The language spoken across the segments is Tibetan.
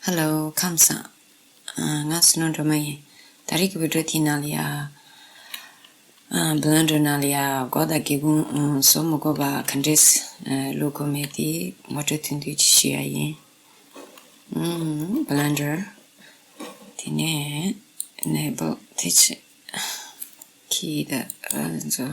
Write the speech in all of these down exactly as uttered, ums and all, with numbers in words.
Hello, ཁམས་བཟང་། ཨ། ང་སུ་ནོ་སྒྲོལ་མ་ཡིན། ད་རེས་ཀྱི་བི་ཌི་ཡོ་དེའི་ནང་ལ་ཡ། ཨ། བྷི་ལེན་ཌར་ནང་ལ་ཡ་སྒོག་དང་སྒེའུ་ཁུང་། ཨ། བཟོ་མི་དགོས་པ་ག་འདྲས། ཨ། བླུག་དགོས་མེད་དེ་ངོ་སྤྲོད་ཐུང་ཐུང་ཅིག་ཞུ་ཡ་ཡིན། ཨ། བྷི་ལེན་ཌར། དེ་ནས་ཨེ་ནེ་བྷལ་དེ་བྱས། ཁི་དང་ཨ་ཚོ།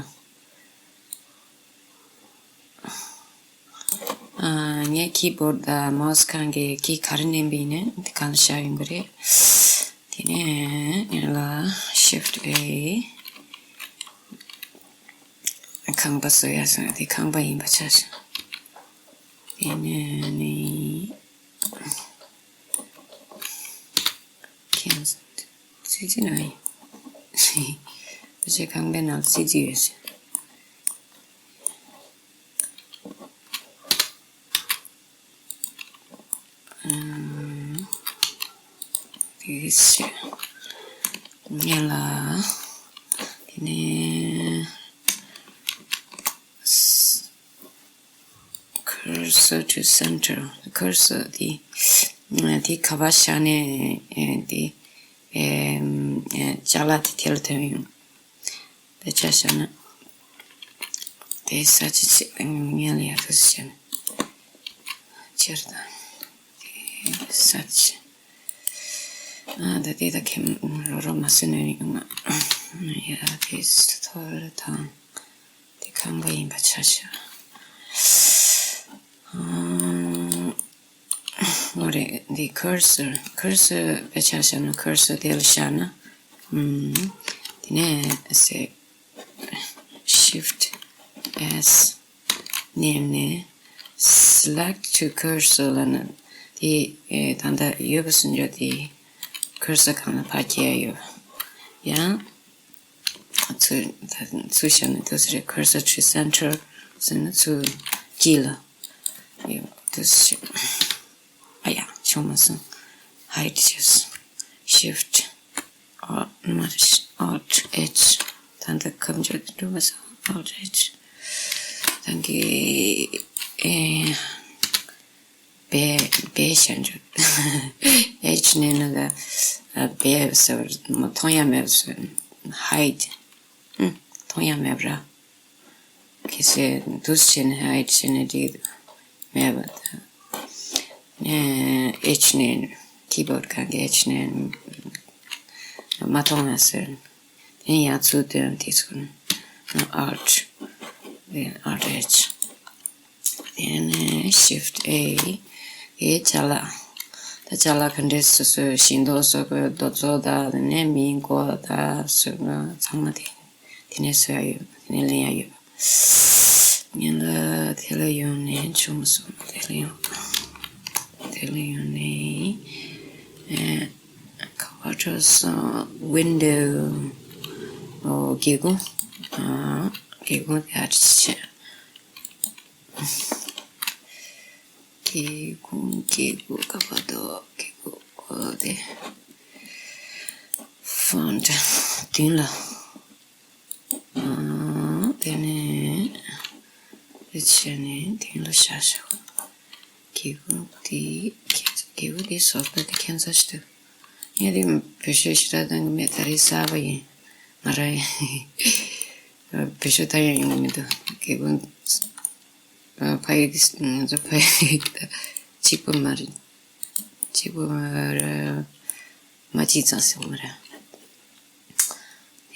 ཨ། ངས་ཁི་བྷོར་ཌི་དང་མའོ་སི་སྒང་གི་ཁི་ག་རེ་མནན་པ་ཡིན་ནའི་དེ་གང་ལ་བཞག་ཡོང་གི་རེད། དེ་ནས་ཡང་ལ་ཤིཕ་ཊི་ཨེ། ཁང་པ་བཟོ་ཡག་སོང་། དེ་ཁང་པ་ཡིན་པ་ཆགས་སོང་། དེ་ནས་ནི། ཁྱེད་ཚོ་ཙི་ཙི་ན་ཡིན། བྱས་ཁང་པའི་ནང་ཙི་ཙི་ཡོད་ཟེར། ཨམ། དེ་བྱས། ངས་ལ། དེ་ནས། Cursor to center. Cursor དེ། དེ་ག་པར་བཞག་ནས་དེ། ཅ་ལག་དེ་དེ་ལ་ཐོན་ཡོང་། དེ་ཆ་བཞག་ན། དེ་ས་ཆ་ཅིག་ངས་ལ་ཡག་ཐུགས་སུ་བྱས་ན། ཕྱིར་དང་། དེ་ས་ཆ། ཨ། ད་དེ་ད་ཁེམ་རོ་རོ་མ་སེ་ནོ་ཡོང་ང་། ཡ་དེ་ཐོ་ར་དང་། དེ་ཁང་པ་ཡིན་པ་ཆ་བཞག་ཨ། འོ་རེད། འདི་ཁར་སར། ཁར་སར་དཔེ་ཆ་བཞག་ན། ཁར་སར་དེ་ལ་བཞག་ན། ཨམ། དེ་ནས་ཨ་སེ། ཤིཕ་ཊི་ཨེས་མནན་ནས། Select to cursor ལབ་ན། དེ་ཨེ་ད་ལྟ་ཡོད་པ་སུ་འཇོག་དེ། ཁར་སར་སྒང་ལ་ཕར་འཁྱེར་ཡ་ཡོད། ཡང་། ཚུར་ད་ཚུར་བཞག་ན་འདུག་སེ་རེད། Cursor to center ཟེར་ན་ཚུར་དཀྱིལ་ལ་ཡོད་འདུག་སེ་རེད། ཨ་ཡ། བྱུང་མ་སོང་། ཧའིཌ་བྱས། ཤིཕ་ཊི་ཨོལ་ཊི་མ་རེད། ཨོལ་ཊི་ཨེཆ། ད་ལྟ་ཁ་འཇོག་དེ་འགྲོ་མ་སོང་། ཨོལ་ཊི་ཨེཆ། ད་གི་ཨེ། བེ་བེ་ཤ་འཇོག་ཨེཆ་མནན་ན་ད་བེ་ཟེར་བ་མཐོང་ཡ་མེད་པ་བཟོས། ཧའིཌ། ཨུ། མཐོང་ཡ་མེད་པ་ར། གལ་སྲིད་འདུག་སེ་བྱས་ན། ཧའིཌ་བྱས་ན་འགྲིག་མེད་པ་ད། ཨེཆ་མནན། ཀི་བྷོར་ཌི་སྒང་གི་ཨེཆ་མནན། མ་མཐོང་ཡ་བཟོས། དེ་ཡང་ཚུར་བཏོན། དེ་ཚུར་ཨོལ་ཊི། ཨོལ་ཊི་ཨེཆ། དེ་ནས་ཤིཕ་ཊི་ཨེ། དེ་ཅ་ལག་ད་ཅ་ལག་ག་འདྲས་བཟོ་བཟོ། ཤིང་ཏོག་བཟོ་དགོས། རྡོ་ཚོགས་དང་། དེ་ནས་མིའི་མགོ་དང་བཟོ་དགོས། ཚང་མ་དེ། དེ་ནས་བཟོ་ཡ་ཡོད། དེ་ནས་ལེན་ཡ་ཡོད། ངས་ལ་དེ་ལ་ཡོང་ནས་བྱུང་སོང་། དེ་ལ་ཡོང་། དེ་ལ་ཡོང་ནས་ཨེ། ག་པར་འགྲོ་སོང་། ཝིན་ཌོ། ཨོ། སྒེའུ་ཁུང་། ཨ། སྒེའུ་ཁུང་དེ་ཨ་ཅི་བྱས། སྒེའུ་ཁུང་། སྒེའུ་ཁུང་ག་པར་འདུག་སྒེའུ་ཁུང་། ཨོ་དེ། ཕོན་ཊི་མདུན་ལ། ཨ། དེ་ནས་དེ་བྱས་ནས་མདུན་ལ་བཞག་བཞག་སྒེའུ་ཁུང་དེ། སྒེའུ་ཁུང་དེ་བཟོ་ལྟ་དེ་ཁྱད་མཚར་ཞིག་འདུག་ངས་དེ་བེད་སྤྱོད་ཞེ་དྲག་བཏང་གི་མེད། ད་རེས་གསར་པ་ཡིན། ང་རང་ཡིན། བེད་སྤྱོད་བཏང་ཡ་ཡོང་གི་མི་འདུག་སྒེའུ་ཁུང་། ཨ། ཕ་ཡུལ་གྱི། ང་ཚོ་ཕ་ཡུལ་གྱི་གཅིག་པ་མ་རེད། གཅིག་པ་མ་རེད། མ་གཅིག་ཙམ་ཟེར་བ་མ་རེད།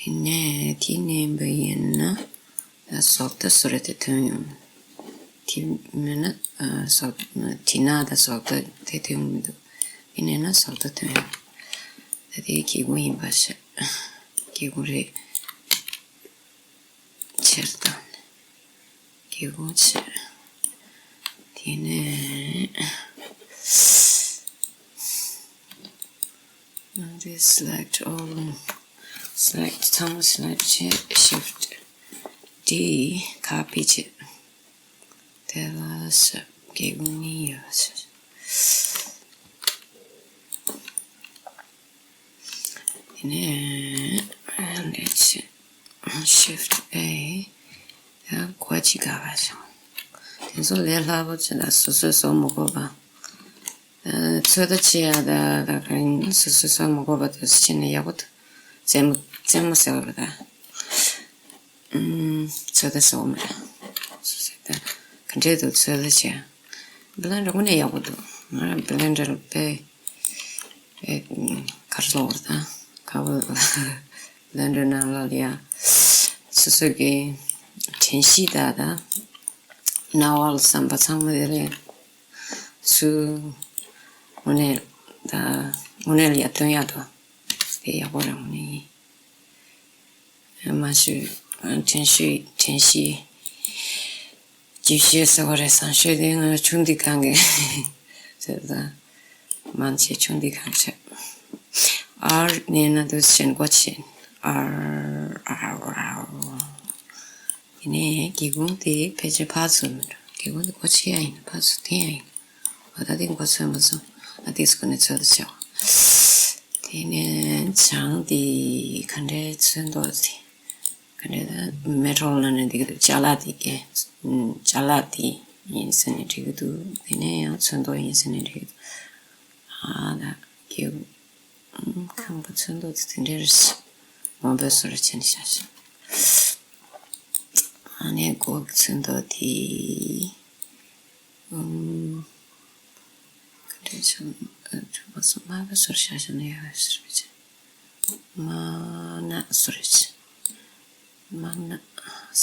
དེ་ནས་དེ་མནན་པ་ཡིན་ན་ད་བཟོ་ལྟ་བཟོ་ར་དེ་ཐོན་ཡོང་། དེ་མིན་ན་ཨ་བཟོ། དེ་ན་ད་བཟོ་ལྟ་དེ་ཐོན་མི་འདུག་དེ་མནན་ན་བཟོ་ལྟ་ཐོན་ཡོང་། ད་དེ་སྒེའུ་ཁུང་ཡིན་པ་ཤ། སྒེའུ་ཁུང་རེད། ཕྱིར་བཏང་། སྒེའུ་ཁུང་ཕྱིར། དེ་ནས་ཨ་འདི་select all། select ཚང་མ་select བྱས། shift D copy བྱས། དེ་ལ་ས་སྒེའུ་ཁུང་གཉིས་ཡོད། དེ་ནས་ཨ་འདི་བྱས། shift A། ཡང་སྒོ་གཅིག་ག་པར་བྱུང་། དེ་ཚོ་ལས་སླ་པོ་བྱས་ན་སོ་སོས་བཟོ་མི་དགོས་པ། ཚོད་ལྟ་བྱེད་ཡ་ད་ད་ག་རེ་སོ་སོ་སོ་མ་གོ་བ་དུ་བྱས་ནས་ཡག་པོ་འདུག་རྩེད་མོ་རྩེད་མོ་ཟེར་བ་རེད་ད། ཚོད་ལྟ་ཟེར་བ་མ་རེད། སོ་སོ་ད་ག་འདྲས་འདུག་ཚོད་ལྟ་བྱེད་ཡ། བི་ལེན་ཌར་དངོས་གནས་ཡག་པོ་འདུག་ང་རང་བི་ལེན་ཌར་དཔེ་ཨེ་གར་སོང་བ་དང་ཁ་བོ་བི་ལེན་ཌར་ནང་ལ་ལ་ཡ་སོ་སོ་གི་དྲན་ཤེས་ད་ད་རྣ་བ་ལ་བསམ་པ་ཚང་མ་དེ་ལས་སུ་དངོས་གནས་ད་དངོས་གནས་ལ་ཡ་སྟོན་ཡག་དོ་དེ་ཡག་པོ་རང་ནི་ཡིན། མ་ཞུ་དྲན་ཤེས་དྲན་ཤེས། ཅི་བཤད་ཟེར་བ་རེད། བཟང་ཤོས་དེ་ང་ཆུང་དུས་གང་གི་ཟེར་ད། མང་ཆེ་ཆུང་དུས་གང་ཆེ། ཨར་ནས་ན་དུ་ཞེན་གོ་ཆེན། ཨར་ཨར་ཨར། དེ་ནས་སྒེའུ་ཁུང་དེ་ཕལ་ཆེར་ཕར་ཚུར་མི་འགྲོ། སྒེའུ་ཁུང་དེ་སྒོ་ཕྱེ་ཡ་ཡིན་ན་ཕར་ཚུར་འཐེན་ཡ་ཡིན་ན། འོ་ད་དེ་མགོ་ཚོས་མ་སོང་། ཨ་དེ་སྐུ་ནས་ཚོད་དུ་བྱ་བ། དེ་ནས་བྱང་དེ་ག་འདྲའི་ཚོན་མདོག་དེ། ག་འདྲའི་ད་མེ་ཊལ་ལ་ནས་འདི་གི་ཅ་ལག་དེ་གས། ཅ་ལག་དེ་ཡིན་ཟེར་ནས་འགྲིག་གི་འདུག་དེ་ནས་ཡང་ཚོན་མདོག་ཡིན་ཟེར་ནས་འགྲིག་གི་འདུག་ཨ་ད་སྐྱེ་བོ། ཁང་པ་ཚོན་མདོག་དེ་དེ་འདྲའི་རེད། མང་པོའི་བཟོ་ར་བྱས་ནས་བཞག་ཤག་ཨ་ནས་སྒོ་གི་ཚོན་མདོག་དེ། ཨུམ། ག་འདྲས་ཆང་ཨ་ཆུ་བ་སོ་མ་བ་སོར་ཤ་ཤ་ནས་ཡ་སོར་བྱ། མ་ན་སོར་བྱ། མ་ན་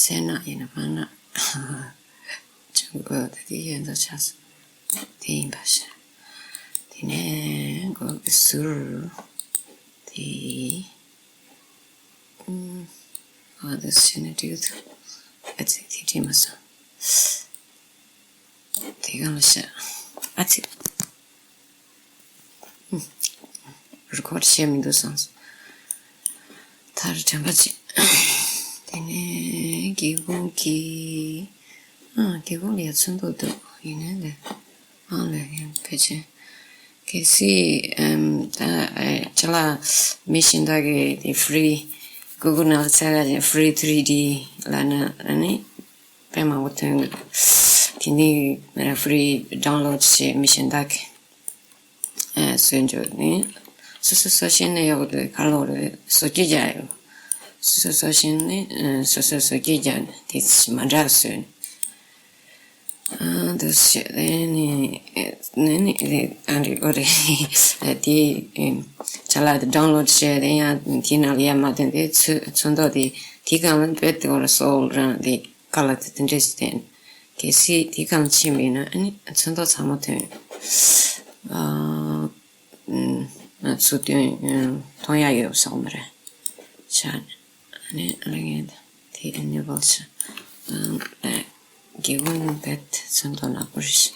སེ་ན་ཡིན་ན་མ་ན། ཆང་ཨ་ད་དེ་ཡན་དུ་ཆ་ས་དེ་ཡིན་པ་ཤ། དེ་ནས་གོ་གི་ཟུར་དེ། ཨ་ད་སེ་ན་དེ་གི་ཐུ་ཨ་ཙི་དེ་དྲིས་མ་སོང་། དེ་གང་ལ་བཤད། ཨ་ཙི། རི་ཀོར་བྱས་མི་འདུག་བསམ་སོང་། མཐར་དྲན་པ་བྱེད། དེ་ནས་སྒེའུ་ཁུང་གི། ཨ་སྒེའུ་ཁུང་ལ་ཡ་ཚོན་མདོག་འདུག་ཡིན་ནའི་ལས། ཨང་ལས་ཡང་ཕལ་ཆེར། གལ་སྲིད་ཨམ་ད་ཨེ་ཅ་ལག་མི་གཞན་དག་གི་དེ་ཧྥི་རི་གུ་གུལ་ནང་ལ་འཚོལ་ཡ་ཅིག་ཧྥི་རི་ཐི་རི་ཌི་ལབ་ན་ཨ་ནི། དཔེ་མང་པོ་ཐོན་འདུག་དེ་ནས་ཧྥི་རི་ཌའུན་ལོཌ་བྱས་མི་གཞན་དག་གིས་ཨ་བཟོས་འཇོག་ནས་སོ་སོ་སོ་བཞིན་ནས་ཡོག་དེ་ག་ལོག་རེད། བཟོ་བཅོས་རྒྱག་ཡོད། སོ་སོ་སོ་བཞིན་ནས་ཨ་སོ་སོ་བཟོ་བཅོས་རྒྱག་ནས་དེ་མ་འདྲ་བཟོས་ནས། ཨ་འདུག་བྱས་ནས་ནས་ནས་ཨ་རེ་ཨོ་རེད། དེ་ཅ་ལག་དེ་ཌའུན་ལོཌ་བྱས་དེ་ཡང་དེ་ནང་ལ་ཡར་མ་ཐོན་དེ་ཚོན་ཚོན་མདོག་དེ་དེ་གང་ལ་བེད་དེ་ཨོ་རེད་སོལ་རང་དེ། ཁ་ལག་དེ་དེ་འདྲས་ཞིག་བསྟན། གལ་སྲིད་དེ་གང་ཕྱིན་པ་ཡིན་ན་ཨ་ནི་ཚོན་མདོག་ཚང་མ་ཐོན། ཨ་ཨ་ཚུར་སྟོན་མཐོང་ཡག་ཡོད་བསམ་གི་མ་རེད། ཆ་ཨ་ནི་ཨ་ལ་ངས་དེ་ཨ་ནི་བལ་ཆ་ཨ་རྒྱལ་པོ་ནི་བེད་ཚོན་མདོག་ནག་པོ་རེད།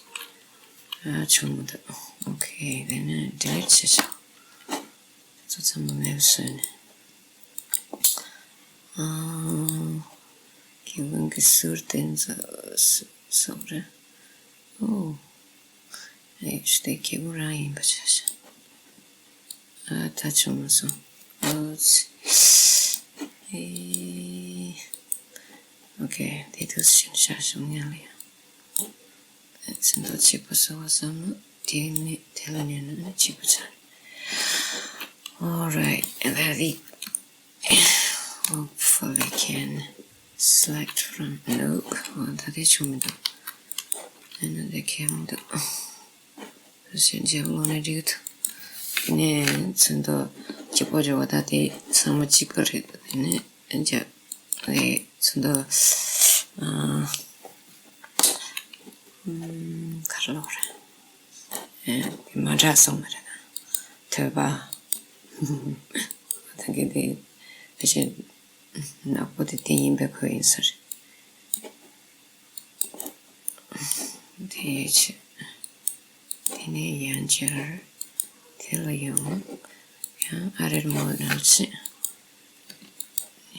ཨ་བྱུང་མི་འདུག་ཨོ་ཁེ་དེ་ནི་ཌི་ལིཊ་བྱས་ཆོག་ཚོ་ཚང་མ་མེད་པ་བཟོས་ནས། ཨང་། སྐྱེ་བོ་གི་ཟུར་དེ་ཚོ་སུ་སུ་རེད། ཨོ། ཨེ་ཤི་དེ་སྐྱེ་བོ་རང་ཡིན་པ་ཆ་ཤ། ཨ་ད་བྱུང་མ་སོང་། ཨོ་ཙི། ཨེ། ཨོ་ཁེ་དེ་དུས་ཕྱིན་ཤ་བྱུང་ཡང་ལ་ཡང་། ཚིག་མདོག་གཅིག་པ་བཟོ་བ་བསམ་ན་དེ་ནི་དེ་ལ་ཉན་ན་ནི་གཅིག་པ་ཆགས། Alright, and that it hopefully can select from. Nope. ཨོ་ད་དེ་བྱུང་མི་འདུག་ཨ་ནི་དེ་ཁེལ་མི་འདུག་གཞན་རྗེས་ལོ་ནས་འགྲིག་ཐུབ། དེ་ནས་ཚིག་མདོག་གཅིག་པ་རེད་བ། ད་དེ་ཚང་མ་གཅིག་པ་རེད། དེ་ནས་རྒྱབ་ཨེ་ཚོན་མདོག་ཨ་ཨམ་གར་ལོག་རེད། ཨེ་དེ་མ་འདྲ་སོང་བ་རེད་ད། ཐོས་པ། ད་གི་དེ་ཕལ་ཆེར་ནག་པོ་དེ་དེ་ཡིན་པའི་ཁོ་ཡིན་ས་རེད། དེ་ཡོད་ཆེ། དེ་ནས་ཡང་བསྐྱར་དེ་ལ་ཡོང་། ཡང་ཨ་རེར་མོ་ནང་ཆེ།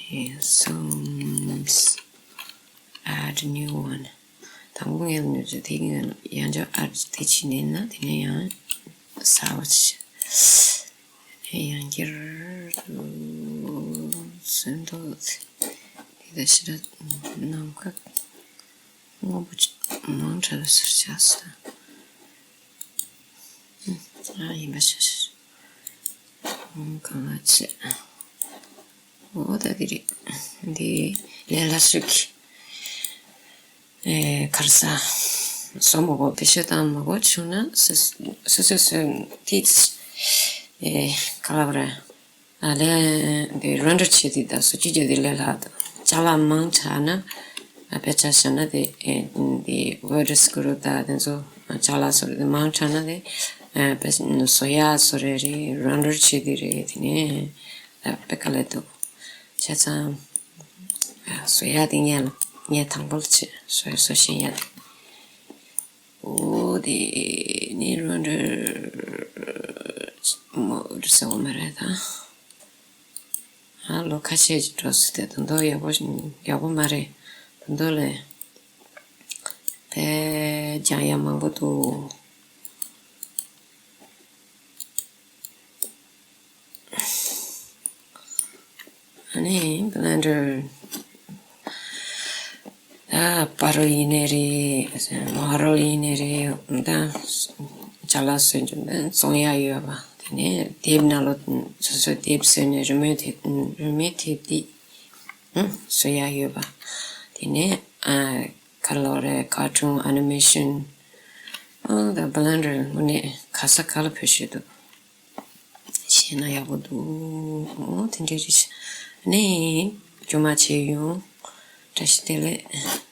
Yes, so, mm, add new one. དང་པོ་ངས་ལ་ཉོ་ཆེ་དེ་ངས་ཡང་བསྐྱར་ཨ་རེ་དེ་ཕྱིན་ནས་ན་དེ་ནས་ཡང་གསར་པ་ཆེ། དེ་ནས་ཡང་བསྐྱར་དུ་ཚོན་མདོག་དེ་དེ་ལྟ་ཞེ་དྲག་ནམ་མཁའ་སྔོན་པོ་ཅིག་མང་དྲགས་ལ་ཟུར་ཆགས་སོང་། ཨ་ཡིན་པ་ཤ་ཤ། གང་ལ་ཆེ། འོ་ད་འདི་རེད། འདི་ལས་སླ་སོད་ཀྱི། ཨེ་གར་ས་བཟོ་མ་དགོས། བེད་སྤྱོད་བཏང་མ་དགོས་བྱུང་ན་སོ་སོ་སོ་སོའི་ཏིས་ཨེ་ག་ལ་བ་ར། ཨ་ལས་འདི་རོན་ཌར་བྱེད་དུས་ད་བཟོ་བཅོས་བརྒྱབ་དུས་ལས་སླ་དང་ཅ་ལག་མང་དྲགས་ན། ཨ་དཔེ་ཆ་བཞག་ན་དེ་ཨེ་འདི་ཝེ་ཌི་སི་གུ་རུ་ད་དེ་ཚོ་ཅ་ལག་བཟོ་རེད། དེ་མང་དྲགས་ན་དེ་ཨ་དཔེ་བཟོ་ཡག་བཟོ་རེད་རེད། རོན་ཌར་བྱེད་དུས་རེད། དེ་ནས་ཨ་དཔེ་དཀའ་ལས་འདུག་བྱས་ཙང་། བཟོ་ཡག་དེ་ངས་ལ་ངས་དང་པོ་ལ་བྱེད། བཟོ་བཟོ་ཤེས་ཡག་དེ། འོ་དེ་ནི་རོན་ཌར་མོ་ཌི་ཟེར་བ་མ་རེད་ད། ཨ་ལོ་ཁ་ཤས་ཀྱི་འགྲོ་སྲིད་དེ་དོན་དག་ཡག་པོ་ཡག་པོ་མ་རེད། དོན་དག་ལས་དཔེ་སྦྱང་ཡག་མང་པོ་འདུག་ཨ་ནི་བྷི་ལེན་ཌར་ད་པ་རོལ་ཡིན་ནའི་རེད། མ་རོལ་ཡིན་ནའི་རེད། ད་ཅ་ལག་བཟོ་རྒྱུ་ད་བཙོང་ཡག་ཡོད་པ། དེ་ནས་དེབ་ནང་ལོ་སོ་སོའི་དེབ་བཟོས་ནས་རི་མོའི་དེབ་རི་མོའི་དེབ་འདི་བཟོ་ཡག་ཡོད་པ། དེ་ནས་ཨ་ག་ལོ་རེད། ཀར་ཊུན་ཨེ་ནི་མེ་ཤན་ཨ་ད་བྷི་ལེན་ཌར་དངོས་གནས་ག་ས་ག་ལ་ཕོད་ཤེས་འདུག་ཤེས་ན་ཡག་པོ་འདུག་འོ་དེ་འདྲའི་རེད་ཤག་ནས་རྒྱུ་མ་བྱས་ཡོང་། བཀྲ་ཤིས་བདེ་ལེགས།